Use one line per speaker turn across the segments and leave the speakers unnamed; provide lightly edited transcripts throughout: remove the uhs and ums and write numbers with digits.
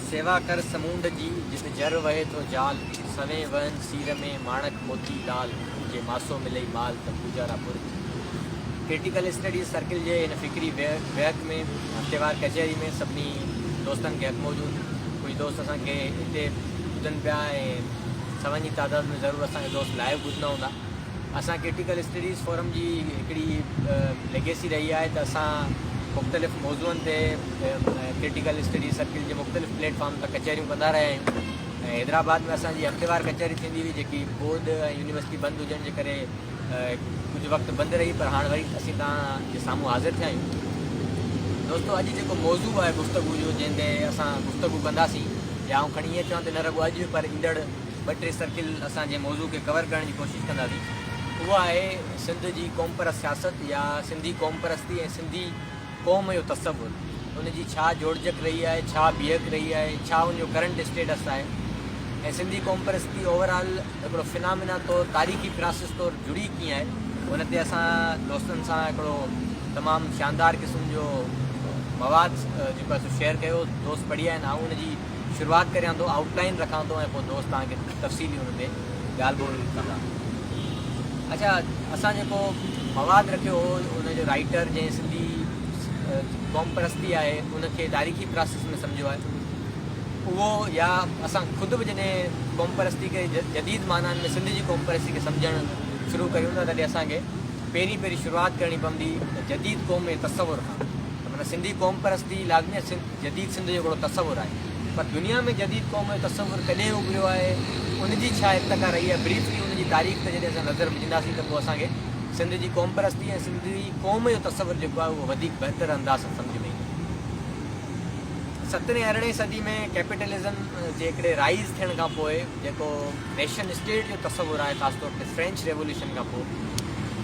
سيوا ڪر سمونڊ جي، جت جر وهي ٿو جال، سوين وهن سير ۾، ماڻڪ موتي لال، جي ماسو ملئي مال، ته پوڄارا پورج. ڪرٽيڪل اسٽڊيز سرڪل جي هن فڪري ويهڪ ۾، هفتيوار ڪچهري ۾ سڀني دوستن کي حق موجود. ڪجهه دوست اسان کي هتي ٻڌن پيا ۽ سون جي تعداد ۾ ضرور اسان کي دوست لائيو ٻڌندا هوندا. اسان ڪرٽيڪل اسٽڊيز فورم جي هڪڙي ليگيسي رهي آهي ته اسان مختلف موضوعن تي ڪرٽيڪل اسٽڊيز سرڪل جي مختلف پليٽ فارم تان ڪچهريون ڪندا رهيا آهيون ۽ حيدرآباد ۾ اسان جي هفتيوار ڪچهري ٿيندي هئي جيڪي بورڊ ۽ يونيورسٽي بند هجڻ جي ڪري ڪجهه وقت بند رهي پر هاڻ وري اسين توهان جي سامهون حاضر ٿيا آهيون. دوستو اڄ جيڪو موضوع آهي گفتگو جو جنهن تي اسان گفتگو ڪنداسين يا آئون کڻي ائين چوان ته نه رڳو اڄ پر ايندڙ ٻه ٽي سرڪل اسان جنهن موضوع کي ڪور ڪرڻ جي ڪوشش ڪنداسين اهو آهي سنڌ جي قومپرست سياست يا سنڌي قومپرستي ۽ سنڌي قوم جو تصور ان جي ڇا جوڙجڪ رهي آهي ڇا بيهڪ رهي آهي ڇا ان جو ڪرنٽ اسٽيٽس آهي ۽ سنڌي قومپرستي اوور آل هڪڙو فنامينا طور تاريخي پراسيس طور جڙي ڪيئن آهي ان تي اسان دوستن سان هڪڙو تمام شاندار قسم جو مواد جيڪو آهي سو شيئر ڪيو دوست پڙهي آيا آهن آئون ان جي شروعات ڪريان ٿو، آئوٽ لائين رکان ٿو ۽ پوء دوست توهان کي تفصيلي ان تي ڳالهه ٻولهه ڪندا. اڇا اسان جيڪو مواد رکيو هو ان جو رائيٽر جنهن سنڌي قوم پرستي آهي ان کي تاريخي پراسيس ۾ سمجهيو آهي اهو يا اسان خود به جڏهن قوم پرستي کي جديد معنائن ۾ سنڌ جي قوم پرستي کي سمجهڻ شروع ڪريون ٿا تڏهن اسان کي پهرين پهرين شروعات ڪرڻي پوندي جديد قوم جي تصور کان ته معنيٰ سنڌي قوم پرستي لازمي آهي جديد سنڌ جو هڪڙو تصور آهي پر دنيا ۾ جديد قوم جو تصور ڪڏهن اڀريو آهي ان جي ڇا ارتقا رهي آهي بريفلي ان جي تاريخ تي جڏهن اسان نظر وجهنداسين ته پوء اسان کي سنڌ جي قوم پرستي ۽ سنڌي قوم جو تصور جيڪو آهي اهو وڌيڪ بهتر انداز سان سمجهه ۾ ايندو. سترهين ارڙهين صدي ۾ ڪيپيٽلزم جي هڪڙي رائز ٿيڻ کان پوء جيڪو نيشن اسٽيٽ جو تصور آهي خاص طور تي فرينچ ريولوشن کان پوء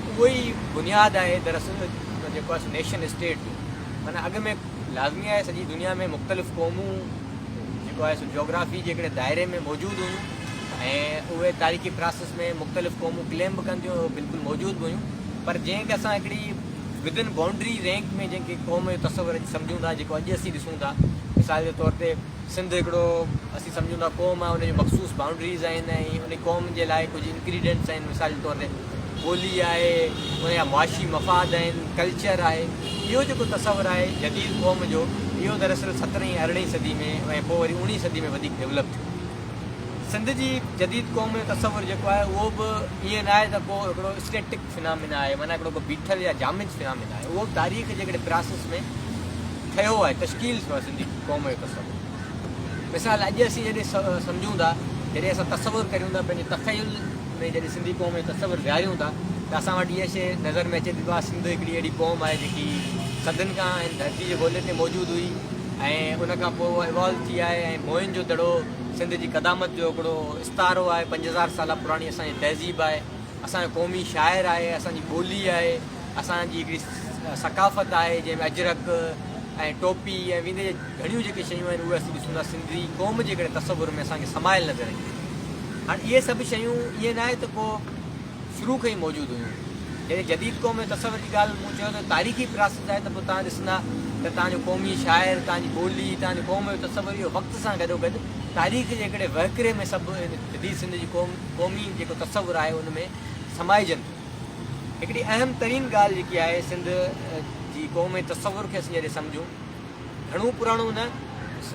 اهو ئي بنياد آهي دراصل جيڪو آهي سو نيشن اسٽيٽ جو معنيٰ اڳ ۾ لازمي آهي سڄي دنيا ۾ مختلف قومون جيڪو آهي سو جاگرافي جي هڪڙي دائري ۾ موجود هيون ۽ اهي تاريخي پراسيس ۾ مختلف قومون ڪليم به ڪن ٿيون اهي بلڪل موجود به هيون پر جنهن کي اسان هڪڙي ودن بائونڊري رينڪ ۾ جنهن کي قوم جو تصور اڄ سمجهون ٿا جيڪو اڄ اسين ڏسون ٿا مثال جي طور تي سنڌ هڪڙو اسين سمجهون ٿا قوم آهي ان جون مخصوص بائونڊريز آهن ۽ ان قوم جي لاء ڪجهه انگريڊينٽس آهن مثال جي طور تي ٻولي آهي ان جا معاشي مفاد آهن ڪلچر آهي اهو جيڪو تصور آهي جديد قوم جو اهو دراصل سترهين ۽ ارڙهين صدي ۾ ۽ پوء وري اوڻيهين صدي ۾ وڌيڪ ڊولپ ٿيو. سنڌ جي جديد قوم جو تصور جيڪو آهي اهو به ائين نه آهي ته ڪو هڪڙو اسٽيٽڪ فنامينا آهي معنيٰ هڪڙو ڪو بيٺل يا جامد فنامينا آهي اهو به تاريخ جي هڪڙي پراسيس ۾ ٺهيو آهي تشڪيل ٿيو آهي سنڌي قوم جو تصور. مثال اڄ اسين جڏهن سمجهون ٿا جڏهن اسان تصور ڪريون ٿا پنهنجي تخيل ۾ جڏهن سنڌي قوم جو تصور ويهاريون ٿا ته اسان وٽ اها شيء نظر ۾ اچي ٿي ته سنڌ هڪڙي اهڙي قوم آهي جيڪي صدين کان هن ڌرتي جي گولي تي موجود هئي ۽ ان کان پوء اها ايوالو ٿي آهي ۽ موئن جو دڙو سنڌ جي قدامت جو هڪڙو استعارو آهي 5000 سالا پراڻي اسان جي تهذيب آهي اسان جو قومي شاعر آهي اسان جي ٻولي آهي اسان جي هڪڙي ثقافت آهي جنهن ۾ اجرڪ ۽ ٽوپي ۽ ويندي گهڻيون جيڪي شيون آهن اهي اسين ڏسون ٿا سنڌي قوم جي هڪڙي تصور ۾ اسان کي سمايل نظر اچن ٿيون. هاڻ اهي سڀ شيون ائين ناهي ته ڪو شروع کان ئي موجود هيون. جڏهن جديد قوم جي تصور جي ڳالهه مون چيو ته تاريخي پراسيس آهي ته پوء توهان ڏسندا ته توهان جو قومي شاعر، توهان جي ٻولي، توهان جي قوم جو تصور اهو وقت سان گڏوگڏ تاريخ جي هڪڙي وهڪري ۾ سڀ جديد سنڌ جي قوم قومي جيڪو تصور آهي ان ۾ سمائجن ٿيون. هڪڙي اهم ترين ڳالهه جيڪي آهي سنڌ جي قوم جي تصور کي اسين جڏهن سمجهون گهڻو پراڻو نه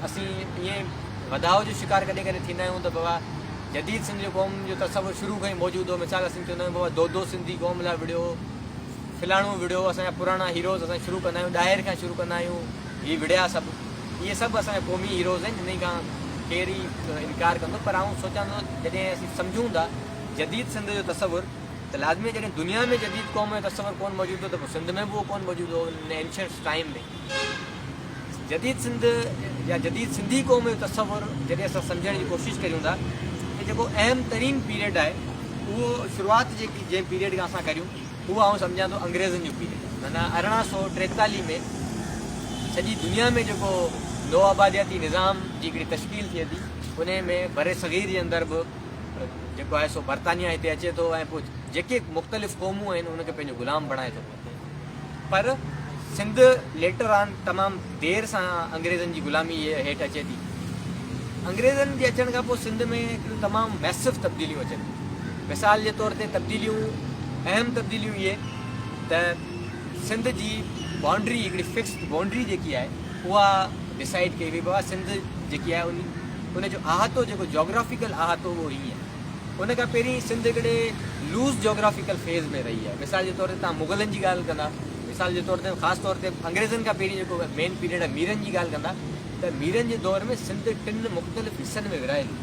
اسين ائين وڌاء جو شڪار ڪڏهن ڪڏهن ٿيندا آهيون ته بابا جديد سنڌ جو قوم جو تصور شروع کان ئي موجود هو مثال اسين چوندا آهيون بابا دودو سنڌي قوم لاء وڙهيو فلاڻو وڙهيو اسان جا پراڻا هيروز اسان شروع ڪندا آهيون ڏاهر کان شروع ڪندا آهيون هي وڙهيا سڀ اهي سڀ اسان جا قومي هيروز آهن انهي کان ڪير ئي انڪار ڪندو پر آئون سوچان ٿو جڏهن اسين سمجهون ٿا جديد سنڌ جو تصور ته لازمي آهي جڏهن دنيا ۾ جديد قوم جو تصور ڪونه موجود هو ته پوء سنڌ ۾ به اهو ڪونه موجود هو ان اينشنٽ ٽائيم ۾. جديد سنڌ يا جديد سنڌي قوم جو تصور جڏهن اسان سمجهڻ جي ڪوشش ڪريون ٿا ته جيڪو اهم ترين پيريڊ آهي اهو شروعات جيڪي جنهن پيريڊ کان اسان ڪريون اهو آئون سمجهان ٿو انگريزن جو پيريڊ آهي معنيٰ 1843 ۾ سڄي دنيا ۾ جيڪو نو آبادياتي نظام جي هڪڙي تشڪيل ٿئي ٿي انهي ۾ برصغير جي اندر به جيڪو آهي سو برطانيا هتي اچي ٿو ۽ پوء جيڪي مختلف قومون آهن ان کي پنهنجو غلام بڻائي ٿو پر سنڌ ليٽر آن تمام دير سان انگريزن جي غلامي هيٺ اچي ٿي. انگريزن جي اچڻ کان پوء سنڌ ۾ هڪڙيون تمام ميسو تبديليون اچن ٿيون. مثال جي طور تي تبديليون اهم تبديليون اهي ته سنڌ جي بائونڊري هڪڙي فڪسڊ بائونڊري جيڪي آهي اها ڊسائيڊ ڪئي وئي بابا سنڌ جيڪي آهي ان جو احاطو جيڪو جاگرافيڪل احاطو اهو هيئن آهي. ان کان پهرين سنڌ هڪڙي لوز جاگرافيڪل فيز ۾ رهي آهي. مثال جي طور تي توهان مغلن جي ڳالهه ڪندا، مثال جي طور تي خاص طور تي انگريزن کان پهرين جيڪو مين پيريڊ آهي ميرن جي ڳالهه ڪندا ته ميرن جي دور ۾ سنڌ ٽن مختلف حصن ۾ ورهايل هئي.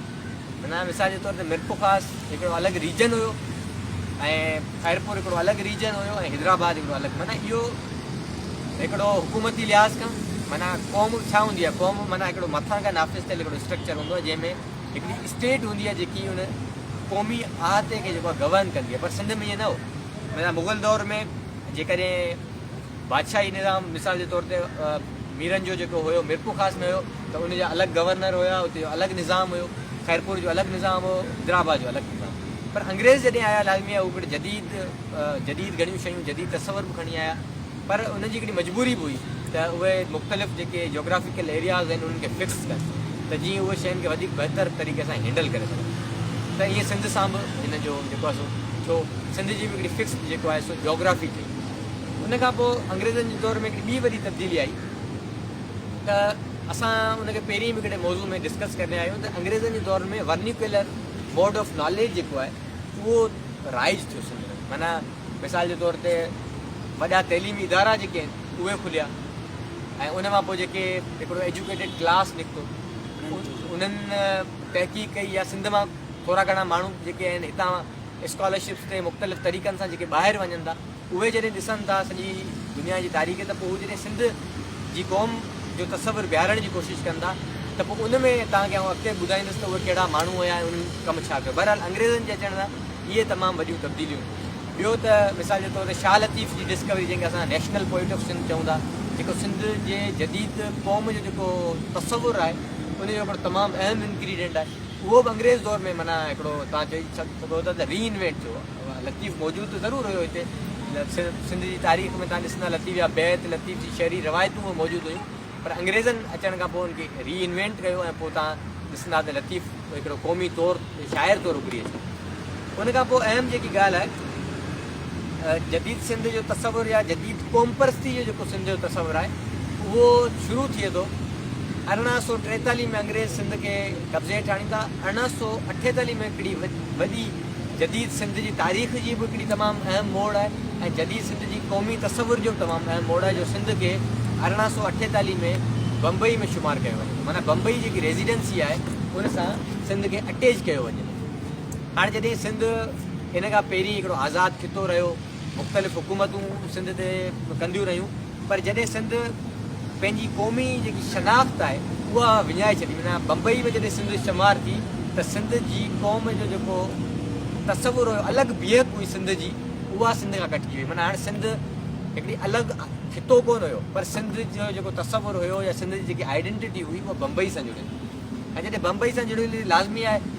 معنيٰ مثال جي طور تي ميرپورخاص هڪڙو الڳ ريجن هيو ۽ خيرپور هڪڙو الڳ ريجن هيو ۽ حيدرآباد هڪڙو الڳ معنيٰ اهو هڪڙو حڪومتي لحاظ کان معنيٰ قوم ڇا هوندي آهي قوم معنيٰ هڪڙو مٿان کان نافذ ٿيل هڪڙو اسٽرڪچر هوندو آهي جنهن ۾ هڪڙي اسٽيٽ هوندي آهي جيڪي ان قومي احاطي کي جيڪو آهي گورن ڪندي آهي پر سنڌ ۾ ائين نه هو معنيٰ مغل دور ۾ جيڪڏهن بادشاهي نظام مثال جي طور تي ميرن جو جيڪو هيو ميرپور خاص ۾ هيو ته ان جا الڳ گورنر هيا اتي جو الڳ نظام هيو خيرپور جو الڳ نظام هو حيدرآباد جو الڳ نظام پر انگريز جڏهن آيا لازمي آهي هو هڪڙي جديد جديد گهڻيون شيون جديد تصور به کڻي آيا پر انهن جي هڪڙي مجبوري به هئي ته اهي مختلف جيڪي جاگرافيڪل ايرياز آهن انهن کي فڪس ڪن ته جيئن اهي شين کي وڌيڪ بهتر طريقي سان هينڊل ڪري سگهن ته ائين سنڌ سان به هن جو جيڪو آهي سو ٿيو سنڌ جي به هڪڙي فڪس جيڪو آهي سو جاگرافي ٺهي. ان کان پوء انگريزن جي دور ۾ هڪڙي ٻي وڏي تبديلي آئي ته اسان ان کي پهرين به هڪڙي موضوع ۾ ڊسڪس ڪري آيا آهيون ته انگريزن جي دور ۾ ورنيڪيولر موڊ آف ناليج جيڪو آهي اهو رائج ٿيو سنڌ ۾ معنيٰ مثال جي طور تي وڏا تعليمي ادارا جيڪي آهن اهي کليا ۽ ان مان پوء جيڪي هڪڙو ايجوڪيٽيڊ ڪلاس نڪتو انهن تحقيق ڪئي يا سنڌ مان ٿورا گهڻا ماڻهو جيڪي آهن هتان اسڪالرشپس تي مختلف طريقن سان جيڪي ٻاهر وڃن ٿا اهي جڏهن ڏسن ٿا سڄي دنيا جي تاريخ ته پوء هو جڏهن سنڌ جي قوم جو تصور بيهارڻ جي ڪوشش ڪن ٿا ته پوء ان ۾ توهان کي آئون اڳتي ٻڌائيندس ته اهي ڪهڙا ماڻهو هيا ۽ انهن ڪم ڇا ڪيو بهرحال انگريزن جي اچڻ سان اهي تمام وڏيون تبديليون ٻيو ته مثال جي طور تي شاهه لطيف جي ڊسڪوري جنهن کي اسان نيشنل پوئٽ آف سنڌ چئون ٿا جيڪو سنڌ جي جديد قوم جو جيڪو تصور آهي ان جو هڪڙو تمام اهم انگريڊينٽ آهي اهو به انگريز دور ۾ معنيٰ هڪڙو توهان چئي سگهو ٿا ته ري انوينٽ ٿيو لطيف موجود ته ضرور هيو هتي سنڌ جي تاريخ ۾ توهان ڏسندا لطيف جا بيت لطيف جي شعري روايتون به موجود هيون پر انگريزن اچڻ کان پوء ان کي ري انوينٽ ڪيو ۽ پوء توهان ڏسندا ته لطيف هڪڙو قومي طور شاعر طور اڀري اچي. ان کان پوء اهم جيڪي ڳالهه آهي جديد سنڌ جو تصور يا جديد قومپرستي جو جيڪو سنڌ جو تصور آهي اهو شروع ٿئي ٿو 1843 ۾ انگريز سنڌ کي قبضي هيٺ آڻين ٿا 1848 ۾ هڪڙي وڏي جديد سنڌ جي تاريخ جي به هڪڙي تمام اهم موڙ آهي ۽ جديد سنڌ جي قومي تصور جو به تمام اهم موڙ آهي جو سنڌ کي 1848 ۾ بمبئي ۾ شمار ڪيو وڃي ٿو معنيٰ بمبئي جيڪي ريزيڊنسي آهي ان سان سنڌ کي اٽيچ ڪيو وڃي ٿو. هاڻي جڏهن سنڌ ان کان پهرين هڪڙو آزاد خطو رهيو مختلف حڪومتون سنڌ تي ڪنديون رهيون پر جڏهن سنڌ پنهنجي قومي جيڪي شناخت آهي اها وڃائي ڇڏي معنيٰ بمبئي ۾ جڏهن سنڌ شمار ٿي ته سنڌ جي قوم جو جيڪو تصور هيو الڳ بيهڪ هئي سنڌ جي اها سنڌ کان ڪٽجي وئي معنيٰ هاڻي سنڌ هڪڙي الڳ خطو ڪونه هيو پر سنڌ جو جيڪو تصور هيو يا سنڌ جي جيڪي آئيڊنٽيٽي هئي اها بمبئي سان جڙيل هئي ۽ جڏهن بمبئي سان جڙيل هئي لازمي آهي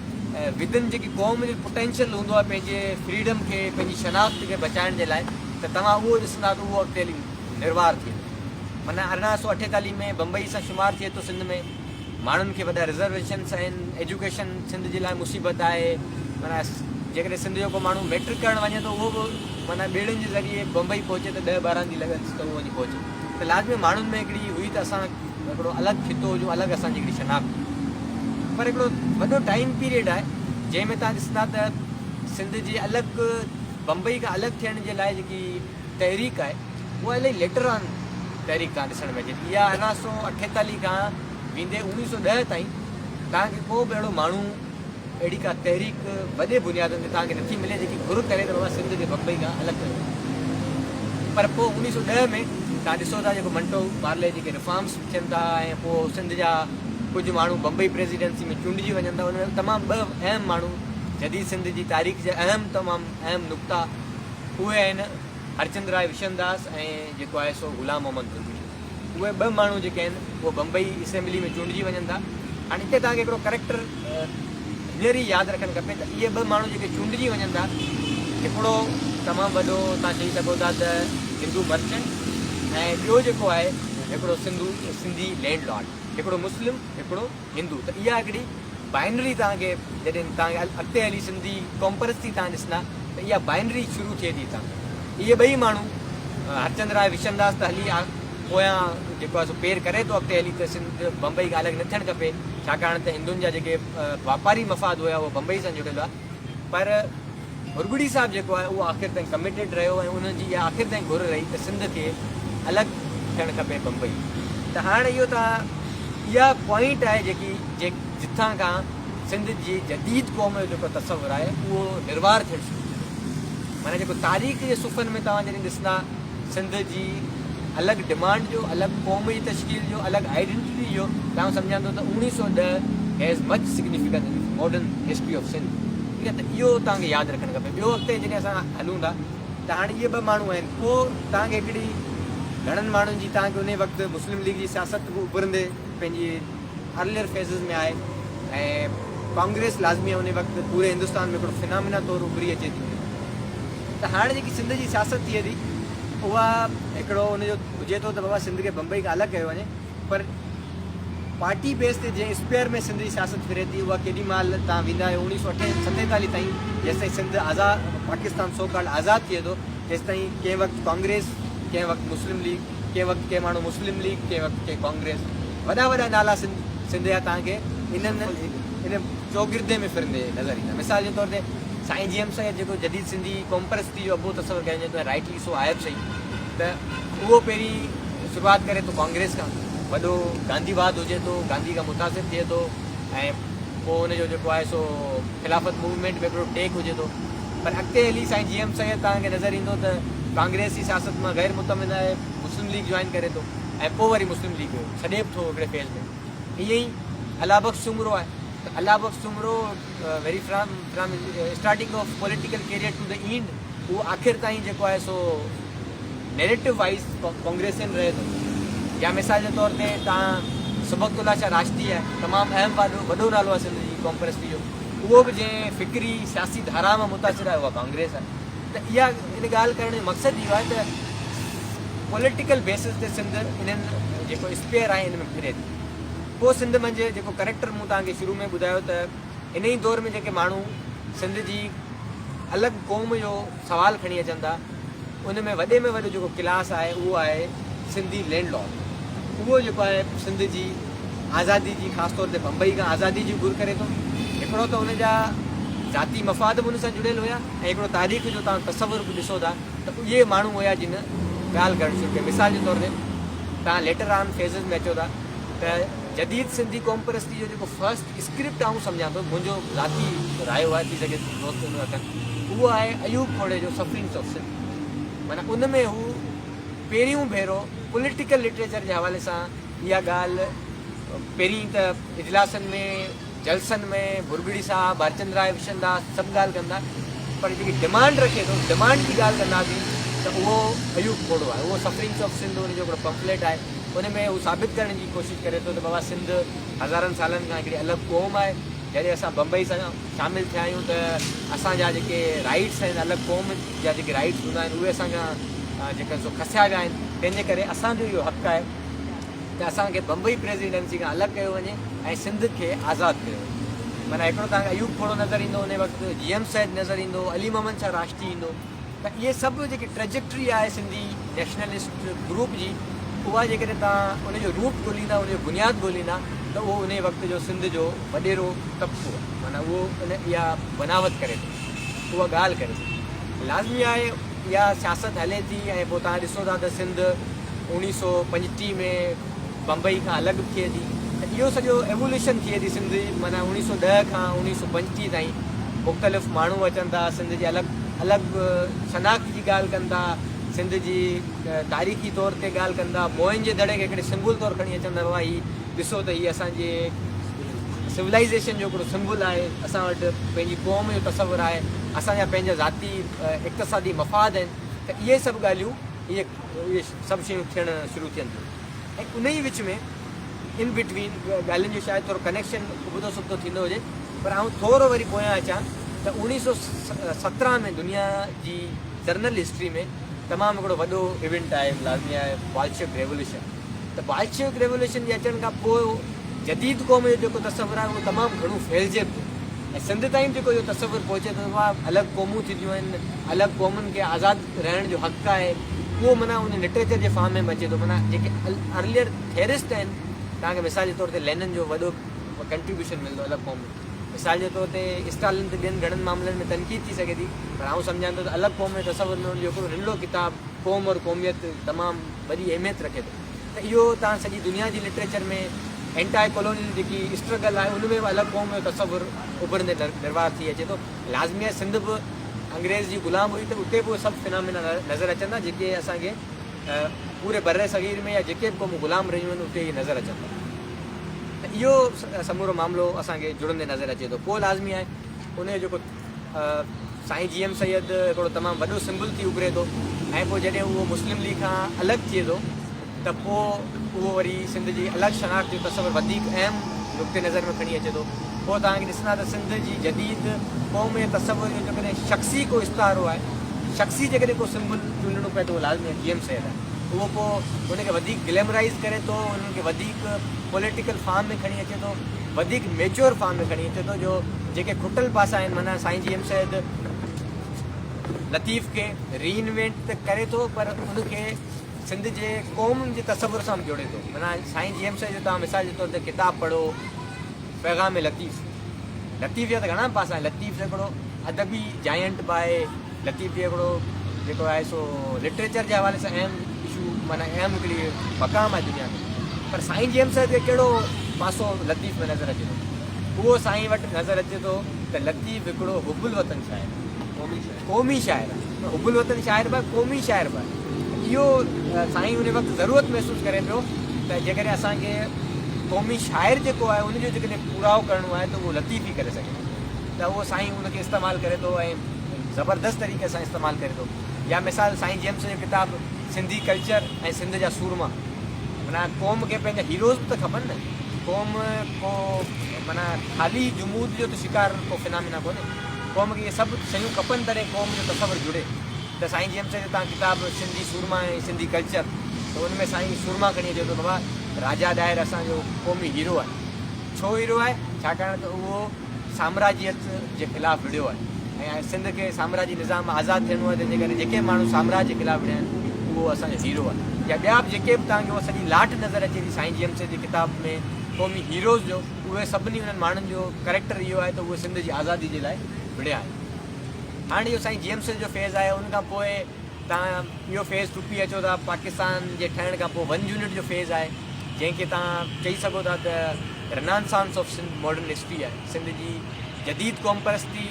ودن جيڪي قوم جو پوٽينشل هوندو آهي پنهنجي فريڊم کي پنهنجي شناخت کي بچائڻ جي لاء ته توهان اهو ڏسندا ته اهو اڳتي هلي نروار ٿئي ٿو. معنيٰ 1848 ۾ بمبئي سان شمار ٿئي ٿو سنڌ ۾ ماڻهن کي وڏا رزرويشنس آهن ايجوڪيشن سنڌ جي لاء مصيبت آهي معنيٰ جيڪڏهن سنڌ جو ڪو ماڻهو ميٽرڪ ڪرڻ وڃي ٿو اهو به معنيٰ ٻيڙين جي ذريعي بمبئي پهچي ته ڏهه ٻارهن ڏينهن لڳنس ته اهو وڃي پهچي ته لازمي ماڻهن ۾ هڪڙي هئي ته اسان هڪڙو الڳ خطو هجون الڳ اسان جي هڪڙي شناخت هجي پر هڪڙو وڏو ٽائيم پيريڊ آهي جنهن ۾ توهان ڏسندا ته سنڌ جي الڳ بمبئي کان الڳ ٿيڻ جي لاء جيڪي تحريڪ آهي اها الائي ليٽر آن تحريڪ توهان ڏسڻ ۾ اچي ٿي. اها 1848 کان ويندي 1910 تائين توهان کي ڪو به اهڙو ماڻهو اهڙي ڪا تحريڪ وڏي بنيادن تي توهان کي نٿي ملي جيڪي گهر ڪري ته بابا سنڌ کي بمبئي کان الڳ ڪيو وڃي. پر پوء 1910 ۾ توهان ڏسو ٿا جيڪو منٽو مارلي جيڪي ريفارمس ٿين ٿا ۽ پوء سنڌ جا ڪجهه ماڻهو بمبئي پريزيڊنسي ۾ چونڊجي وڃن ٿا ان ۾ تمام ٻه اهم ماڻهو جديد سنڌ جي تاريخ جا اهم تمام اهم نقطا اهي آهن هرچند راء وشنداس ۽ جيڪو آهي سو غلام محمد ڀرڳڙي. اهي ٻه ماڻهو جيڪي آهن اهي بمبئي اسيمبلي ۾ چونڊجي وڃن ٿا. هاڻي هتي توهان کي هڪڙو ڪريڪٽر هينئر ئي ياد رکڻ کپي ته اهي ٻه ماڻهو جيڪي چونڊجي وڃن ٿا هڪڙو تمام وڏو توهان چئي سگهو ٿا ته هندو مرچنٽ ۽ ٻيو جيڪو آهي هڪڙو سنڌو سنڌي لينڊ لارڊ، هڪڙو مسلم هڪڙو هندو. ته اها هڪڙي بائنري توهان کي جڏهن توهان اڳتي هلي سنڌي قومپرستي توهان ڏسندا ته اها بائنري شروع ٿئي ٿي هتان. اهي ٻئي ماڻهو هرچند راء وشنداس ته هلي پويان جيڪو آهي سو پير ڪري ٿو اڳتي هلي ته سنڌ بمبئي کان الڳ نه ٿيڻ کپي، ڇاڪاڻ ته هندن جا جيڪي واپاري مفاد هيا اهي بمبئي سان جڙيل هئا. پر ڀرڳڙي صاحب جيڪو آهي اهو آخر تائين ڪميٽيڊ رهيو ۽ ان جي اها آخر تائين گهر رهي ته سنڌ کي الڳ ٿيڻ کپي بمبئي. ته هاڻ اهو ته اها پوائنٽ آهي جيڪي جتان کان سنڌ جي جديد قوم جو جيڪو تصور آهي اهو نروار ٿيڻ شروع ٿيو. معنيٰ جيڪو تاريخ جي صفحن ۾ توهان جڏهن ڏسندا سنڌ جي الڳ ڊمانڊ جو، الڳ قوم جي تشڪيل جو، الڳ آئيڊنٽيٽي جو ته آئون سمجهان ٿو ته 1910 has much significance in modern history of Sindh. ٺيڪ آهي ته اهو توهان کي ياد رکڻ کپي. ٻيو اڳتي جڏهن اسان هلون ٿا ته هاڻي اهي ٻه ماڻهو آهن پوء توهان کي هڪڙي گهڻن ماڻهن جي توهان کي انهي وقت مسلم ليگ جي سياست به اڀرندي پنهنجي ارليئر فيزز ۾ آهي ۽ ڪانگريس لازمي آهي انهي وقت پوري هندستان ۾ هڪڙو فنامينا طور اڀري اچي ٿي. ته هاڻ جيڪي سنڌ جي سياست ٿئي ٿي اها هڪڙو ان جو هجي ٿو ته بابا سنڌ کي بمبئي کان الڳ ڪيو وڃي پر پارٽي بيس تي جنهن اسپيئر ۾ سنڌ جي سياست ڦري ٿي اها ڪيڏي مهل تان ويندا آهيو اوڻيهه سو اٺ ستيتاليهه تائين جيستائين سنڌ آزاد پاڪستان سو ڪالڊ آزاد ٿئي ٿو تيستائين ڪنهن وقت ڪانگريس ڪنهن وقت مسلم ليگ ڪنهن وقت ڪنهن ماڻهو مسلم ليگ ڪنهن وقت ڪنهن ڪانگريس وڏا وڏا نالا سنڌ سنڌ جا تان کي انهن ان چوگردي ۾ ڦرندي نظر ايندا. مثال جي طور تي سائين جي ايم سيد جيڪو جديد سنڌي قومپرستي جو ابو تصور ڪيو وڃي ٿو ۽ رائٽلي سو آهي به صحيح ته اهو پهرين شروعات ڪري ٿو ڪانگريس کان، وڏو گانڌي واد هجي ٿو، گانڌي کان متاثر ٿئي ٿو ۽ پوء ان جو جيڪو آهي سو خلافت موومينٽ ۾ هڪڙو ٽيڪ هجي ٿو پر اڳتي هلي سائين جي ايم سيد توهان کي نظر ايندو ته ڪانگريس جي سياست مان غير مطمئن آهي، مسلم ليگ جوائن ڪري ٿو ۽ پوء وري مسلم ليگ ڇڏي به ٿو هڪڙي فيز ۾. ائين ئي الله بخش سومرو آهي ته Allah Bakhsh Soomro very from from starting of political career to the end اهو آخر تائين جيڪو آهي سو نيريٽو وائيز ڪانگريسين رهي ٿو يا مثال جي طور تي تان سبغت الله شاهه راشدي آهي تمام اهم وڏو وڏو نالو آهي سنڌ جي قوم پرستي جو اهو به جنهن فڪري سياسي ڌارا مان متاثر آهي اها ڪانگريس آهي ته اها ان ڳالهه ڪرڻ جو مقصد اهو آهي ته پوليٽيڪل بيسز تي سنڌ انهن جيڪو اسپيئر آهي ان ۾ ڦري ٿي. پوء سنڌ منجهه جيڪو ڪريڪٽر مون توهان کي شروع ۾ ٻڌايو ته انهي دور ۾ جيڪي ماڻهو سنڌ جي الڳ قوم جو سوال کڻي اچن ٿا ان ۾ وڏي ۾ وڏو جيڪو ڪلاس آهي اهو آهي سنڌي لينڊ لارڊ. اهو جيڪو آهي سنڌ جي آزادي جي خاص طور تي بمبئي کان آزادي جي گهر ڪري ٿو. هڪڙو ته ان جا ذاتي مفاد به ان سان جڙيل هيا ۽ هڪڙو تاريخ جو توهان تصور به ڏسو ٿا ته اهي ماڻهو هيا جن ڳالهه ڪرڻ شروع ڪئي. مثال جي طور تي توهان ليٽر آن فيزز ۾ اچو ٿا ته جديد سنڌي قومپرستي جو جيڪو فرسٽ اسڪرپٽ آئون سمجهان ٿو منهنجو ذاتي رايو آهي ٿي سگهي دوست ان رکن اهو آهي ايوب کوڙي جو سفرنگس آف سنڌ معنيٰ ان ۾ هو پهريون ڀيرو پوليٽيڪل لٽريچر جي حوالي سان اها ڳالهه پهرين ته اجلاسن ۾ جلسن ۾ ڀرڳڙي صاحب، هرچند راء وشنداس سڀ ڳالهه ڪندا پر جيڪي ڊمانڊ رکي ٿو، ڊمانڊ جي ڳالهه ڪنداسين ته اهو ايوب کوڙو آهي، اهو سفرنگس آف سنڌ ان جو هڪڙو پمفليٽ آهي، ان ۾ هو ثابت ڪرڻ جي ڪوشش ڪري ٿو ته بابا سنڌ هزارن سالن کان هڪڙي الڳ قوم آهي، جڏهن اسان بمبئي سان شامل ٿيا آهيون ته اسان جا جيڪي رائيٽس آهن الڳ قوم جا جيڪي رائيٽس هوندا آهن اهي اسان کان جيڪي سو کسيا ويا آهن، تنهن جي ڪري اسان جو اهو حق آهي. ته اسان کي بمبئي پريزيڊنسي کان الڳ ڪيو وڃي ۽ سنڌ کي آزاد ڪيو وڃي. معنيٰ هڪڙو توهان کي ايوب کوڙو نظر ايندو انهي وقت جي ايم سيد نظر ايندو، علي محمد شاهه راشدي ايندو ته اهي سڀ جيڪي ٽريجيڪٽري آهي سنڌي نيشنلسٽ گروپ جي اها جيڪڏهن توهان ان جو روٽ ڳوليندا ان جو بنياد ڳوليندا ته اهو انهي وقت جو سنڌ جو وڏيرو طبقو آهي معنيٰ اهو ان اها بناوت ڪري ٿو اها ڳالهه ڪري ٿو. لازمي آهي اها سياست هلي ٿي ۽ پوء توهان ڏسو ٿا ته سنڌ 1935 ۾ بمبئي کان الڳ به ٿئي ٿي ته اهو سڄو ايووليوشن ٿئي ٿي سنڌ جي معنيٰ 1910 کان 1935 تائين مختلف ماڻهو اچن ٿا سنڌ جي الڳ الڳ شناخت جي ڳالهه ڪن ٿا سنڌ جي تاريخي طور تي ڳالهه ڪن ٿا موئن جي دڙي کي هڪڙي سمبل طور کڻي اچن ٿا بابا هي ڏسو ته هي اسان جي سولائيزيشن جو هڪڙو سمبل آهي اسان وٽ پنهنجي قوم جو تصور آهي اسان جا پنهنجا ذاتي اقتصادي مفاد آهن ته اهي سڀ ڳالهيون اهي اهي سڀ شيون ٿيڻ شروع ٿين ٿيون ۽ انهي وچ ۾ ان بٽوين ڳالهين جو شايد ٿورو ڪنيڪشن ابتو سبتو ٿيندو هجي پر آئون ٿورو وري پويان اچان ته 1917 ۾ دنيا جي جرنل هسٽري ۾ تمام هڪڙو وڏو ايونٽ آهي لازمي آهي بالشيوڪ ريولوشن ته بالشيوڪ ريولوشن جي اچڻ کان پوء جديد قوم جو جيڪو تصور آهي اهو تمام گهڻو ڦهلجي پيو ۽ سنڌ تائين جيڪو اهو تصور پهچي ٿو اها الڳ قومون ٿينديون آهن الڳ قومن کي آزاد رهڻ جو حق آهي اهو معنيٰ ان لٽريچر جي فارم ۾ به اچي ٿو معنيٰ جيڪي ارليئر ٿيرسٽ آهن توهان کي مثال جي طور تي لينن جو وڏو ڪنٽريبيوشن ملندو الڳ قوم ۾ مثال جي طور تي اسٽالن تي ٻين گهڻن معاملن ۾ تنقيد ٿي سگهي ٿي پر آئون سمجهان ٿو ته الڳ قوم جي تصور ۾ ان جو هڪڙو ننڍڙو ڪتاب قوم اور قوميت تمام وڏي اهميت رکي ٿو ته اهو توهان سڄي دنيا جي لٽريچر ۾ اينٽاء ڪالونيل جيڪي اسٽرگل آهي ان ۾ به الڳ قوم جو تصور اڀرندي نروار ٿي اچي ٿو. لازمي آهي سنڌ به انگريز جي غلام هئي ته اتي به اهي سڀ فنامينا نظر اچن ٿا جيڪي اسان کي پوري برصغير ۾ يا جيڪي به قومون غلام رهيون آهن اتي اهي نظر اچن ٿا. ته اهو سمورو معاملو اسان کي جڙندي نظر اچي ٿو. پوء لازمي آهي ان جو جيڪو سائين جي ايم سيد هڪڙو تمام وڏو سمبل ٿي اڀري ٿو ۽ پوء جڏهن اهو مسلم ليگ کان الڳ ٿئي ٿو ته پوء اهو وري سنڌ جي الڳ شناخت جو تصور وڌيڪ اهم نقطي نظر ۾ کڻي اچي ٿو. پوء توهان کي ڏسندا ته سنڌ جي جديد قوم جي تصور جو جيڪڏهن شخصي ڪو استعارو آهي، شخصي جيڪڏهن ڪو سمبل چونڊڻو پئي ته اهو لازمي جي ايم سيد آهي. اهو پوء ان کي وڌيڪ گليمرائيز ڪري ٿو، انهن کي وڌيڪ پوليٽيڪل فارم ۾ کڻي اچي ٿو، وڌيڪ ميچوئر فارم ۾ کڻي اچي ٿو جو جيڪي کٽل پاسا آهن معنيٰ سائين جي ايم سيد لطيف کي ري انوينٽ ته ڪري ٿو پر ان کي سنڌ جي قوم جي تصور سان به جوڙي ٿو. معنيٰ سائين جي ايم سيد جو توهان مثال جي طور تي ڪتاب پڙهو پيغام لطيف، لطيف جا ته گهڻا پاسا آهن، لطيف هڪڙو ادبي جائنٽ به آهي، لطيف جي هڪڙو جيڪو آهي سو لٽريچر جي حوالي سان اهم اشو معنيٰ اهم هڪڙي مقام آهي دنيا ۾ پر سائين جي ايم سيد کي ڪهڙو پاسو لطيف ۾ نظر اچي ٿو اهو سائين وٽ نظر اچي ٿو ته لطيف هڪڙو حب الوطن شاعر آهي قومي شاعر آهي حب الوطن شاعر به آهي قومي شاعر به آهي اهو سائين ان وقت ضرورت محسوس ڪري پيو ته جيڪڏهن اسان کي قومي شاعر جيڪو آهي ان جو جيڪڏهن پورائو ڪرڻو آهي ته اهو لطيف ئي ڪري سگهي ٿو ته اهو سائين ان کي استعمال ڪري ٿو ۽ زبردست طريقي سان استعمال ڪري ٿو يا مثال سائين جيمس جو ڪتاب سنڌي ڪلچر ۽ سنڌ جا سورما معنيٰ قوم کي پنهنجا هيروز به ته کپن نه قوم ڪو معنيٰ خالي جمود جو ته شڪار ڪو فنامينا ڪونهي قوم کي اهي سڀ شيون کپن تڏهن قوم جو تصور جڙي ته سائين جيمس جو تان ڪتاب سنڌي سورما ۽ سنڌي ڪلچر ته ان ۾ سائين سورما کڻي اچي ٿو بابا راجا ڏاهر اسان جو قومي هيرو آهي ڇو هيرو آهي ڇاڪاڻ ته اهو سامراجيت جي خلاف وڙهيو آهي ۽ سنڌ کي سامراجي نظام مان آزاد ٿيڻو آهي تنهن جي ڪري جيڪي ماڻهو سامراج جي خلاف وڙهيا آهن اهو اسان جو هيرو آهي يا ٻيا به جيڪي به توهان کي اها سڄي لاٽ نظر اچي ٿي سائين جي ايم سيد جي ڪتاب ۾ قومي هيروز جو اهي سڀني انهن ماڻهن جو ڪريڪٽر اهو آهي ته اهي سنڌ جي آزادي جي لاء وڙهيا آهن هاڻي اهو سائين جي ايم سيد جو فيز آهي ان کان پوء توهان اهو فيز ٽپي اچو ٿا پاڪستان جي ٺهڻ کان پوء ون يونٽ جو فيز آهي جنهن کي توهان چئي سگهو ٿا ته renaissance of Sindh modern history آهي. سنڌ جي جديد قومپرستي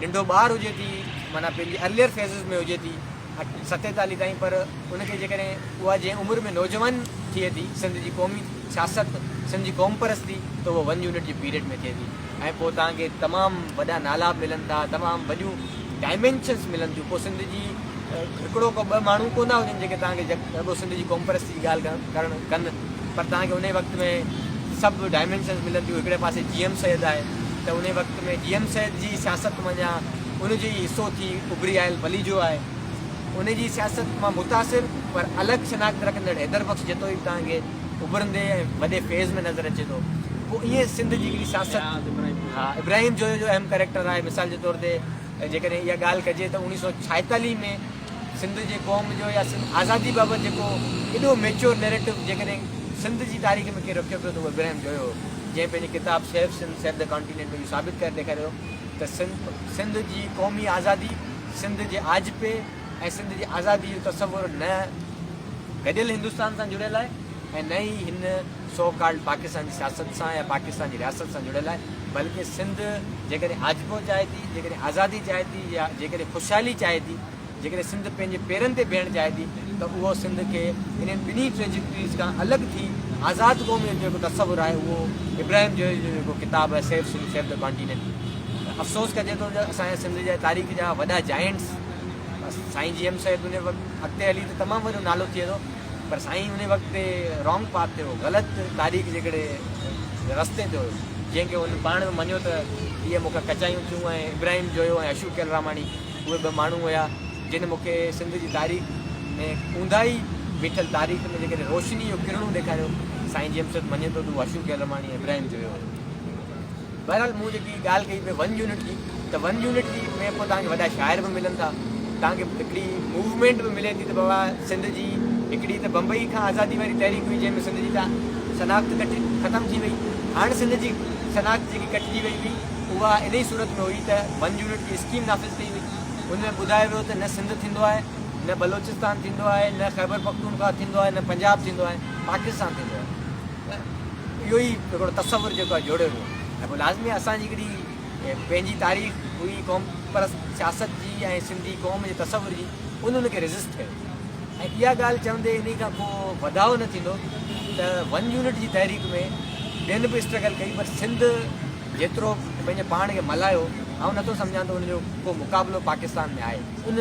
ننڍو ٻار هجي ٿي معنيٰ پنهنجي ارليئر فيزز ۾ هجي ٿي 47 تائين پر ان کي جيڪڏهن اها جنهن عمر ۾ نوجوان ٿئي ٿي سنڌ جي قومي سياست سنڌ جي قومپرستي ته اها ون يونٽ جي پيريڊ ۾ ٿئي ٿي ۽ پوء توهان کي تمام وڏا نالا به ملن ٿا تمام وڏيون ڊائمينشنس ملن ٿيون پوء سنڌ جي هڪڙو ڪو ٻه ماڻهو ڪونه ٿا هجن جيڪي توهان کي رڳو سنڌ جي قومپرستي جي ڳالهه ڪرڻ ڪن پر توهان کي انهي وقت ۾ سڀ ڊائمينشنس ملن ٿيون هڪڙي پاسي جي ايم سيد آهي ته انهي وقت ۾ جي ايم سيد جي سياست منجهان ان جو ئي حصو ٿي اڀري آيل پليجو آهي ان جي سياست مان متاثر پر الڳ شناخت رکندڙ حيدر بخش جتوئي به توهان کي اڀرندي ۽ وڏي فيز ۾ نظر اچي ٿو پوء ائين سنڌ جي هڪڙي سياست ها ابراهيم جويو جو اهم ڪريڪٽر آهي مثال جي طور تي جيڪڏهن اها ڳالهه ڪجي ته 1946 ۾ سنڌ جي قوم جو يا سنڌ آزادي بابت جيڪو ايڏو ميچوئر نيريٽو جيڪڏهن سنڌ جي تاريخ ۾ ڪير رکيو پيو ته اهو ابراهيم جويو هو جنهن پنهنجي ڪتاب save Sindh save the continent ۾ اهو ثابت ڪري ڏيکاريو ته سنڌ سنڌ جي قومي آزادي سنڌ جي آجپي ۽ سنڌ جي آزادي جو تصور نه گڏيل هندستان سان جڙيل آهي ۽ نه ئي هن سو ڪالڊ پاڪستان جي سياست سان يا پاڪستان جي رياست سان جڙيل آهي بلڪه سنڌ جيڪڏهن آجپو چاهي ٿي، جيڪڏهن آزادي چاهي ٿي يا جيڪڏهن خوشحالي چاهي ٿي، جيڪڏهن سنڌ پنهنجي پيرن تي بيهڻ چاهي ٿي ته اهو سنڌ کي انهن ٻنهي ٽريجڪٽريز کان الڳ ٿي آزاد قوم جو جيڪو تصور آهي اهو ابراهيم جويي جو جيڪو ڪتاب آهي save Sindh save the continent افسوس ڪجي ٿو جو اسان جا سنڌ جا تاريخ جا وڏا جائنٽس سائين جي ايم سيد ان وقت اڳتي هلي ته تمام وڏو نالو ٿئي ٿو پر سائين ان وقت تي رانگ پاٿ تي هو، غلط تاريخ جي هڪڙي رستي تي هيو، جنهن کي هن پاڻ به مڃيو ته اهي مون کان ڪچايون ٿيون ۽ ابراهيم جويو ۽ اشوڪ ڪيلراماڻي اهي ٻه ماڻهو هيا، جن مون کي سنڌ جي تاريخ ۾ اونداهي بيٺل تاريخ ۾ جيڪڏهن روشني جو ڪرڻو ڏيکاريو سائين جي ايم سيد مڃي ٿو ته اهو اشوڪ ڪيلرماڻي ۽ ابراهيم جويو هو. بهرحال مون جيڪي ڳالهه ڪئي پئي ون يونٽ جي ته ون يونٽ جي ۾ پوء توهان کي وڏا شاعر به ملن ٿا، توهان کي هڪڙي موومينٽ به ملي ٿي ته بابا سنڌ جي هڪڙي ته بمبئي کان آزادي واري تحريڪ هئي جنهن ۾ سنڌ جي ته شناخت ڪٽي ختم ٿي وئي، هاڻ سنڌ جي شناخت جيڪي ڪٽجي وئي هئي اها انهي صورت ۾ هئي ته ون يونٽ جي اسڪيم نافذ ڪئي وئي. ان ۾ ٻڌايو ويو ته نه سنڌ ٿيندو آهي، نه بلوچستان ٿيندو آهي، نه خيبر پختونخوا ٿيندو آهي، نه پنجاب ٿيندو آهي، پاڪستان ٿيندو آهي. ته اهو ئي هڪڙو تصور جيڪو آهي جوڙيو ويو ۽ پوء لازمي آهي اسان جي هڪڙي پنهنجي تاريخ هئي قوم پرست سياست جي ۽ سنڌي قوم جي تصور جي ان ان کي ريزسٽ ڪيو ۽ اها ڳالهه چوندي انهي کان ڪو وڌاء نه ٿيندو ته ون يونٽ جي تحريڪ ۾ ٻين به اسٽرگل ڪئي پر سنڌ جيترو پنهنجي پاڻ کي ملهايو، آئون نٿو سمجهان ته ان جو ڪو مقابلو پاڪستان ۾ آهي. ان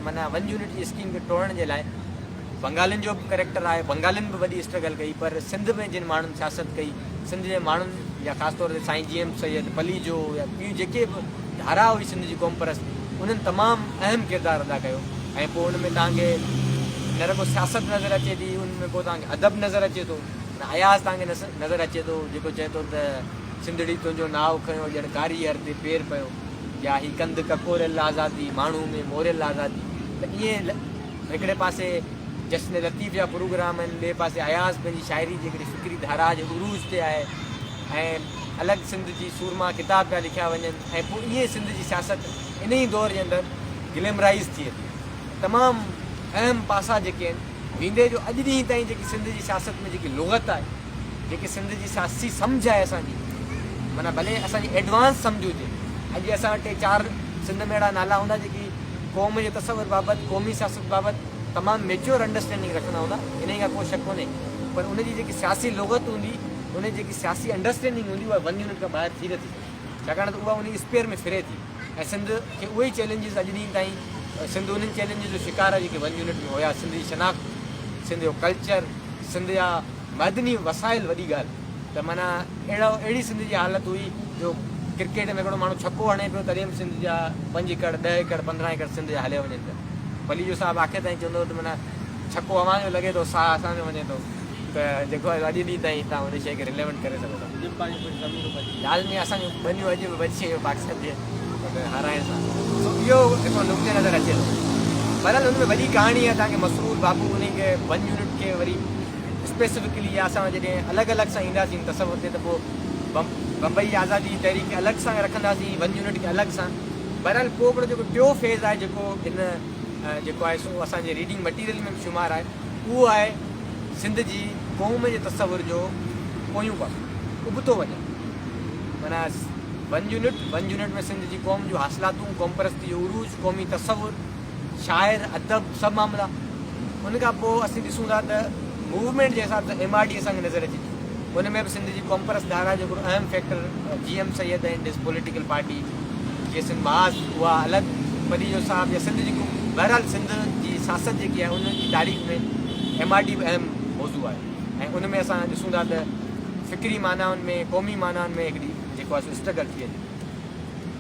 معنيٰ ون يونٽ جي اسڪيم کي ٽوڙڻ جي لاء بنگالين جو به ڪريڪٽر آهي، بنگالين به وڏي اسٽرگل ڪئي پر سنڌ ۾ جن ماڻهن سياست ڪئي، سنڌ جي ماڻهن يا خاص طور تي سائين جي ايم سيد، پليجو يا ٻيون جيڪي به ڌارا هئي سنڌ جي قومپرست انهن تمام اهم ڪردار ادا ڪيو ۽ پوء ان ۾ توهان کي نه رڳو سياست نظر اچي ٿي ان ۾ پوء توهان کي ادب نظر اچي ٿو. اياز توهان کي نظر اچي ٿو جيڪو چئي ٿو ته سنڌڙي تنهنجو ناء کنيو ڄڻ ڪاريهر تي پير پيو يا هي ڪنڌ ڪڪوريل آزادي ماڻهو ۾ موريل آزادي ته ائين هڪڙي پاسي جشن لطيف جا پروگرام آهن ٻئي پاسي اياز پنهنجي شاعري جي هڪڙي فڪري ڌارا جي عروج تي آهي ۽ الڳ سنڌ جي سورما ڪتاب پيا لکيا وڃن ۽ پوء ائين سنڌ جي سياست انهي دور جي اندر گليمرائيز ٿئي ٿي تمام اهم پاسا جيڪي آهن ويندي جو اڄ ڏينهن تائين جيڪي سنڌ جي سياست ۾ جيڪي لغت آهي، جيڪي سنڌ جي سياسي سمجهه آهي اسان جي، معنيٰ ڀلي اسان جي ايڊوانس سمجهه هجي، اڄ اسان وٽ ٽي چار سنڌ ۾ اهڙا نالا هوندا جيڪي قوم جي تصور بابت، قومي سياست بابت تمام ميچوئر انڊرسٽينڊنگ رکندا هوندا، انهي کان ڪو شڪ ڪونهي، پر ان جي جيڪي سياسي لغت هوندي، ان جي جيڪي سياسي انڊرسٽينڊنگ هوندي اها ون يونٽ کان ٻاهر ٿي نٿي سگهي، ڇاڪاڻ ته اها انهي اسپيئر ۾ ڦري ٿي ۽ سنڌ کي اهي ئي چئلينجز اڄ ڏينهن تائين سنڌ انهن چئلينجز جو شڪار آهي جيڪي ون يونٽ ۾ هيا، سنڌ جي شناخت، سنڌ جو ڪلچر، سنڌ جا معدني وسائل وڏي ڳالهه ته معنيٰ اهڙو اهڙي سنڌ جي حالت هئي جو ڪرڪيٽ ۾ هڪڙو ماڻهو ڇڪو هڻي پيو تڏهن به سنڌ جا پنج ايڪڙ، ڏهه ايڪڙ، 15 ايڪڙ سنڌ جا هليا وڃن پيا. پليجو صاحب آخر تائين چوندو هو ته معنيٰ ڇڪو اوهان جو لڳي ٿو ساهه اسان جو وڃي ٿو ته جيڪو آهي اڄ ڏينهن تائين توهان ان شيء کي رليونٽ ڪري سگهو ٿا. لازمي اسان جون ٻنيون اڄ به بچي ويون پاڪستان جي هارائڻ سان. سو اهو هڪڙو نقطه نظر اچي ٿو. بهرحال ان ۾ وڏي ڪهاڻي آهي توهان کي مسرور بابو انهي کي ون يونٽ کي وري اسپيسفڪلي يا اسان جڏهن الڳ الڳ سان اينداسين تصور تي ته پوء بمبئي آزادي جي تحريڪ کي الڳ سان رکنداسين ون يونٽ کي الڳ سان. بهرحال پوء هڪڙو جيڪو ٽيو فيز آهي جيڪو هن جيڪو آهي سو اسان جي ريڊنگ مٽيريل ۾ به شمار آهي اهو آهي سنڌ جي قوم جي تصور جو پويون پاسو ابتو وڃڻ معنيٰ one unit, one unit ۾ Sindh جي قوم جون حاصلاتون، قومپرستي جو عروج، قومي تصور، شاعر، ادب سڀ معاملا. ان کان پوء اسين ڏسون ٿا ته موومينٽ جي حساب سان ايم آر ڊي اسان کي نظر اچي ٿي. ان ۾ به سنڌ جي قومپرست ڌارا جو هڪڙو اهم factor G M Syed and his political party جي سنڌ محاذ اها الڳ پليجو صاحب يا سنڌ جي بهرحال سنڌ جي سياست جيڪي آهي ان جي تاريخ ۾ ايم آر ڊي به اهم موضوع آهي ۽ ان ۾ اسان ڏسون ٿا ته فڪري معنائن ۾ قومي معنائن ۾ هڪڙي جيڪو آهي سو اسٽرگل ٿئي ٿي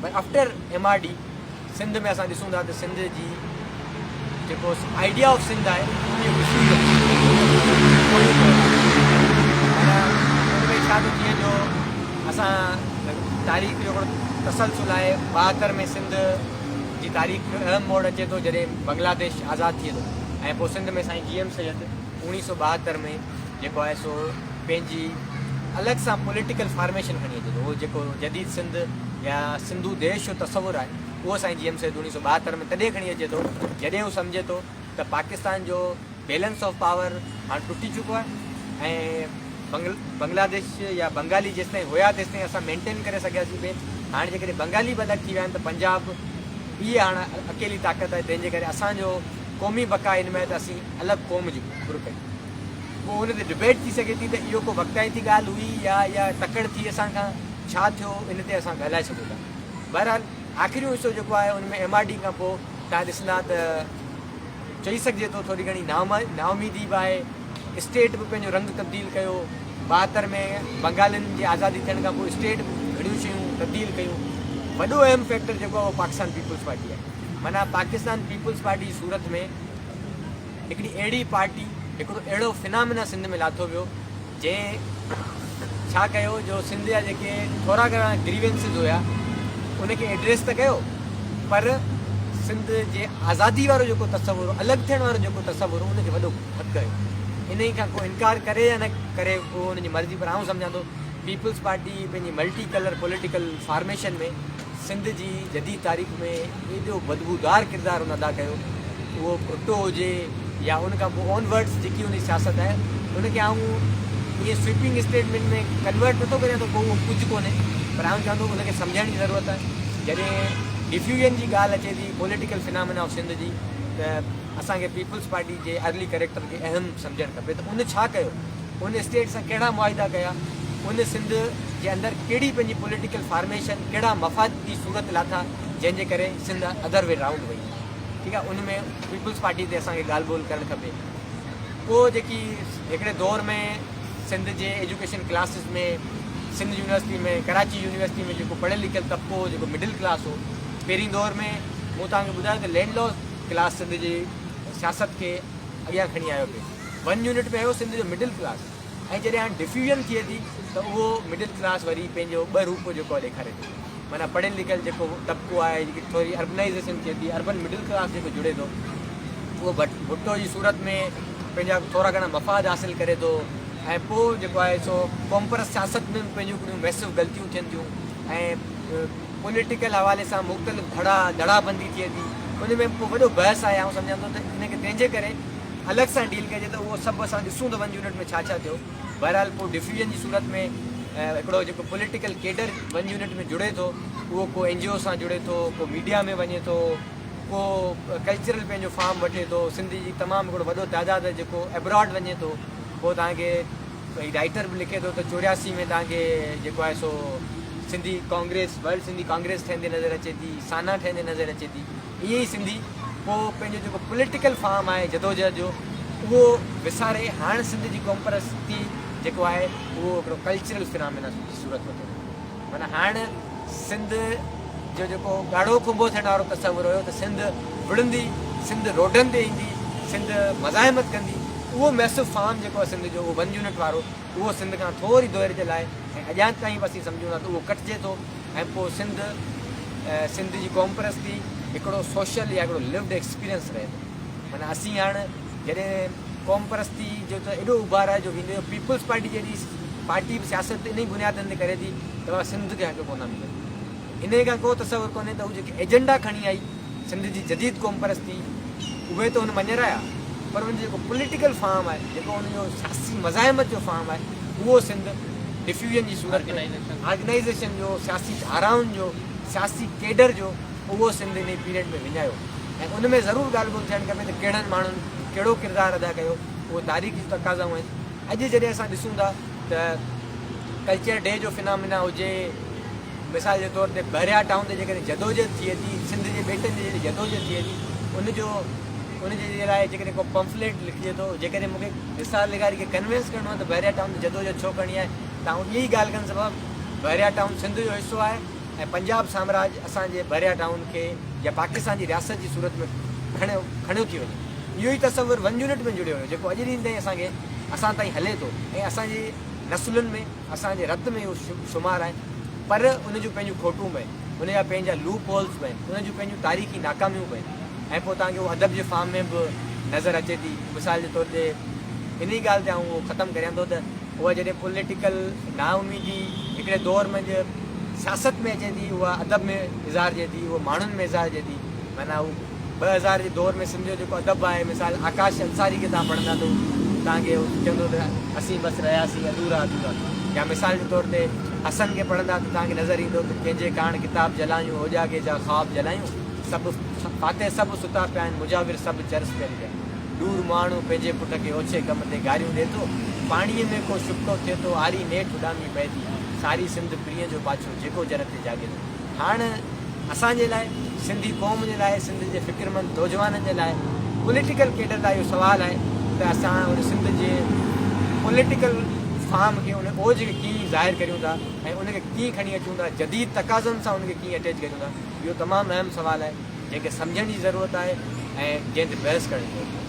پر after M R D Sindh ۾ اسان ڏسون ٿا ته سنڌ جي جيڪو آئيڊيا آف سنڌ آهي ان جو ڊفيوزن ان ۾ ڇا ٿو ٿئي جو اسان تاريخ جو هڪڙو تسلسل آهي 72 ۾ سنڌ جي تاريخ جو اهم موڙ اچي ٿو جڏهن بنگلاديش آزاد ٿئي ٿو ۽ پوء سنڌ ۾ سائين جي ايم سيد 1972 ۾ جيڪو آهي سو پنهنجي الڳ سان پوليٽيڪل فارميشن کڻي اچي ٿو. اهو جيڪو جديد سنڌ يا سنڌو ديش جو تصور آهي اهو سائين جي ايم سيد 1972 ۾ تڏهن کڻي اچي ٿو جڏهن هو سمجهي ٿو ته پاڪستان جو بيلنس آف پاور هاڻ ٽٽي چڪو آهي ۽ بنگلاديش يا بنگالي جيستائين هيا تيستائين اسان مينٽين ڪري سگهياسين پئي هاڻ جيڪڏهن بنگالي به الڳ ٿي ويا آهن ته پنجاب ئي هاڻ اڪيلي طاقت آهي تنهن جي ڪري اسان جو قومي بقا ان ۾ آهي ته اسين الڳ قوم جي گهر ڪيون. پوء ان تي ڊبيٽ ٿي سگهي ٿي ته اهو ڪو وقتائتي ڳالهه هئي يا اها تڪڙ ٿي اسان کان، ڇا ٿيو ان تي اسان ڳالهائي سگهون ٿا. بهرحال آخريون حصو جيڪو آهي ان ۾ ايم آر ڊي کان پوء توهان ڏسندا ته چئي سگهجي ٿو ٿوري گهڻي نااميدي به آهي، اسٽيٽ به پنهنجو رنگ تبديل ڪيو، 72 ۾ بنگالين جي آزادي ٿيڻ کان پوء اسٽيٽ به گهڻيون شيون تبديل ڪيون، وڏو اهم فيڪٽر جيڪو آهي اهو پاڪستان پيپلز پارٽي آهي. معنيٰ پاڪستان پيپلز پارٽي جي صورت ۾ هڪڙي اهڙي پارٽي، هڪڙو اهڙو فنامنا سنڌ ۾ لاٿو ويو، جنهن ڇا ڪيو جو سنڌ جا جيڪي ٿورا گهڻا گريوينسز هيا ان کي ايڊريس ته ڪيو پر سنڌ جي آزادي وارو جيڪو تصور هو، الڳ ٿيڻ وارو جيڪو تصور هو ان کي وڏو ڌڪ هيو. انهي کان ڪو انڪار ڪري يا نه ڪري اهو ان جي مرضي پر آئون سمجهان ٿو پيپلز پارٽي پنهنجي multi colour political formation ۾ Sindh جي جديد تاريخ ۾ ايڏو بدبودار ڪردار ان ادا ڪيو اهو ڀٽو هجي يا ان کان پوء آن ورڊس جيڪي ان جي سياست آهي ان کي آئون ائين سوئپنگ اسٽيٽمينٽ ۾ ڪنورٽ نٿو ڪريان ته ڪو اهو ڪجهه ڪونهي پر آئون چوان ٿو ان کي سمجهڻ جي ضرورت آهي جڏهن ڊفيوزن جي ڳالهه اچي ٿي پوليٽيڪل فنامنا آف سنڌ جي ته اسان کي پيپلز پارٽي جي ارلي ڪريڪٽر کي اهم سمجهڻ کپي ته ان ڇا ڪيو ان اسٽيٽ سان ڪهڙا معاهدا ڪيا، ان سنڌ جي اندر ڪهڙي پنهنجي پوليٽيڪل فارميشن، ڪهڙا مفاد جي صورت لاٿا جنهن جي ڪري سنڌ ادر وي رائونڊ وئي. ٺيڪ آهي ان ۾ پيپلز پارٽي تي اسان کي ڳالهه ٻولهه ڪرڻ کپي. پوء جيڪي هڪڙي دور ۾ سنڌ جي education classes ۾ Sindh university ۾ Karachi university ۾ جيڪو پڙهيل لکيل طبقو هو جيڪو مڊل ڪلاس هو پهرين دور ۾ مون توهان کي ٻڌايو ته لينڊ لاز ڪلاس سنڌ جي سياست کي اڳيان کڻي آيو پئي. ون يونٽ ۾ هيو سنڌ جو مڊل ڪلاس ۽ جڏهن هاڻ ڊفيوزن ٿئي ٿي ته اهو مڊل ڪلاس وري پنهنجو ٻه روپ جيڪو آهي ڏيکاري ٿو معنيٰ پڙهيل لکيل جيڪو طبقو آهي جيڪي ٿوري اربنائيزيشن ٿئي ٿي اربن مڊل ڪلاس جيڪو جڙي ٿو اهو ڀٽو جي صورت ۾ پنهنجا ٿورا گهڻا مفاد حاصل ڪري ٿو ۽ پوء جيڪو آهي سو قومپرست سياست ۾ به پنهنجون هڪڙيون ميسو غلطيون ٿين ٿيون ۽ پوليٽيڪل حوالي سان مختلف ڌڙا ڌڙا بندي ٿئي ٿي ان ۾ پوء وڏو بحث آهي آئون سمجهان ٿو ته ان کي تنهنجي ڪري الڳ سان ڊيل ڪجي ته اهو سڀ اسان ڏسون ته ون يونٽ ۾ ڇا ڇا ٿيو. بهرحال پوء ڊفيوزن جي صورت ۾ هڪڙو جيڪو پوليٽيڪل ڪيڊر ون يونٽ ۾ جڙي ٿو اهو ڪو اين جي او سان جڙي ٿو، ڪو ميڊيا ۾ وڃي ٿو، ڪو ڪلچرل پنهنجو فارم وٺي ٿو، سنڌ جي تمام هڪڙو وڏو تعداد آهي جيڪو ابراڊ وڃي ٿو. پوء توهان کي هي رائيٽر به لکي ٿو ته 84 ۾ توهان کي جيڪو آهي سو سنڌي ڪانگريس، ورلڊ سنڌي ڪانگريس ٺهندي نظر اچي ٿي، سانا ٺهندي نظر اچي ٿي. ائين ئي سنڌي پوء پنهنجو جيڪو پوليٽيڪل فارم آهي جدوجهد جو اهو وساري هاڻ سنڌ جي قومپرستي جيڪو آهي اهو هڪڙو ڪلچرل فنامينا جي صورت وٺي ٿو. معنيٰ هاڻ سنڌ جو جيڪو ڳاڙهو کنڀو ٿيڻ وارو تصور هيو ته سنڌ وڙهندي، سنڌ روڊن تي ايندي، سنڌ مزاحمت ڪندي، اهو ميسو فارم جيڪو آهي سنڌ جو اهو ون يونٽ وارو اهو سنڌ کان ٿوري دير جي لاء ۽ اڄان تائين به اسين سمجهون ٿا ته اهو ڪٽجي ٿو. ۽ پوء سنڌ سنڌ جي قومپرستي هڪڙو سوشل يا هڪڙو لوڊ ايڪسپيرينس رهي ٿو معنيٰ اسين هاڻ جڏهن قومپرستي جو ته ايڏو اڀار آهي جو ويندي پيپلز پارٽي جهڙي پارٽي به سياست انهي بنيادن تي ڪري ٿي ته بابا سنڌ کي حق ڪونه ملن انهي کان ڪو تصور ڪونهي ته هو جيڪي ايجنڊا کڻي آئي سنڌ جي جديد قومپرستي اهي ته هن مڃرايا پر ان جو جيڪو پوليٽيڪل فارم آهي جيڪو ان جو سياسي مزاحمت جو فارم آهي اهو سنڌ ڊفيوزن جي صورت ۾ آرگنائيزيشن جو سياسي ڌارائن جو سياسي ڪيڊر جو اهو سنڌ انهي پيريڊ ۾ وڃايو ۽ ان ۾ ضرور ڳالهه ٻولهه ٿيڻ کپي ته ڪهڙن ماڻهن ڪهڙو ڪردار ادا ڪيو اهو تاريخ جون تقاضائون آهن اڄ جڏهن اسان ڏسون ٿا ته ڪلچر ڊي جو فنامينا هجي مثال جي طور تي بحريا ٽائون تي جيڪڏهن جدوجهد ٿئي ٿي، سنڌ جي ٻيٽن تي جڏهن جدوجهد ٿئي ٿي، ان جو ان جي لاء جيڪڏهن ڪو پمفليٽ لکجي ٿو، جيڪڏهن مون کي نثار لغاري کي ڪنوينس ڪرڻو آهي ته بحريا ٽائون تي جدوجهد ڇو ڪرڻي آهي ته آئون اها ئي ڳالهه ڪندس بابا بحريا ٽائون سنڌ جو حصو آهي ۽ پنجاب سامراج اسان جي بحريا ٽائون کي يا پاڪستان جي رياست جي صورت ۾ کڻيو کڻيو ٿي وڃي. اهو ئي تصور ون يونٽ ۾ جڙيو هيو جيڪو اڄ ڏينهن تائين اسان کي اسان تائين هلي ٿو ۽ اسان جي نسلن ۾ اسان جي رت ۾ اهو شمار آهي پر ان جون پنهنجون کوٽون به آهن، ان جا پنهنجا لوپ هولز به آهن، ان جون پنهنجون تاريخي ناڪاميون به آهن ۽ پوء توهان کي اهو ادب جي فارم ۾ به نظر اچي ٿي. مثال جي طور تي انهي ڳالهه تي آئون اهو ختم ڪريان ٿو ته اها جڏهن پوليٽيڪل نااميدي هڪڙي دور منجهه سياست ۾ اچي ٿي اها ادب ۾ اظهارجي ٿي، اهو ماڻهن ۾ اظهارجي ٿي معنيٰ هو 2000 جي دور ۾ سنڌ جو جيڪو ادب آهي مثال آڪاش انصاري کي توهان پڙهندا ته هو توهان کي چوندو ته اسين بس رهياسين اڌورا اڌورا يا مثال جي طور تي حسن کي پڙهندا ته توهان کي نظر ايندو ته ڪنهن جي ڪاڻ ڪتاب جلايون اوڄاڳي جا خواب جلايون سڀ فاتح سڀ ستا پيا آهن مجاور سڀ چرس پين پيا ڏور مهاڻو پنهنجي پٽ کي اوڇي ڪم تي گاريون ڏي ٿو پاڻيء ۾ ڪو شڪتو ٿئي ٿو آري نيٺ اڏامي پئي ٿي ساري سنڌ پرينء جو پاڇو جيڪو جر تي جاڳي ٿو هاڻ اسان جي لاء، سنڌي قوم جي لاء، سنڌ جي فڪرمند نوجوانن جي لاء، پوليٽيڪل ڪيڊر لاء اهو سوال آهي ته اسان ان سنڌ جي پوليٽيڪل فارم کي ان اوج کي ڪيئن ظاهر ڪريون ٿا ۽ ان کي ڪيئن کڻي اچون ٿا، جديد تقاضن سان ان کي ڪيئن اٽيچ ڪريون ٿا، اهو تمام اهم سوال آهي. جنهن کي سمجهڻ جي ضرورت آهي ۽ جنهن تي بحث ڪرڻ جي ضرورت آهي.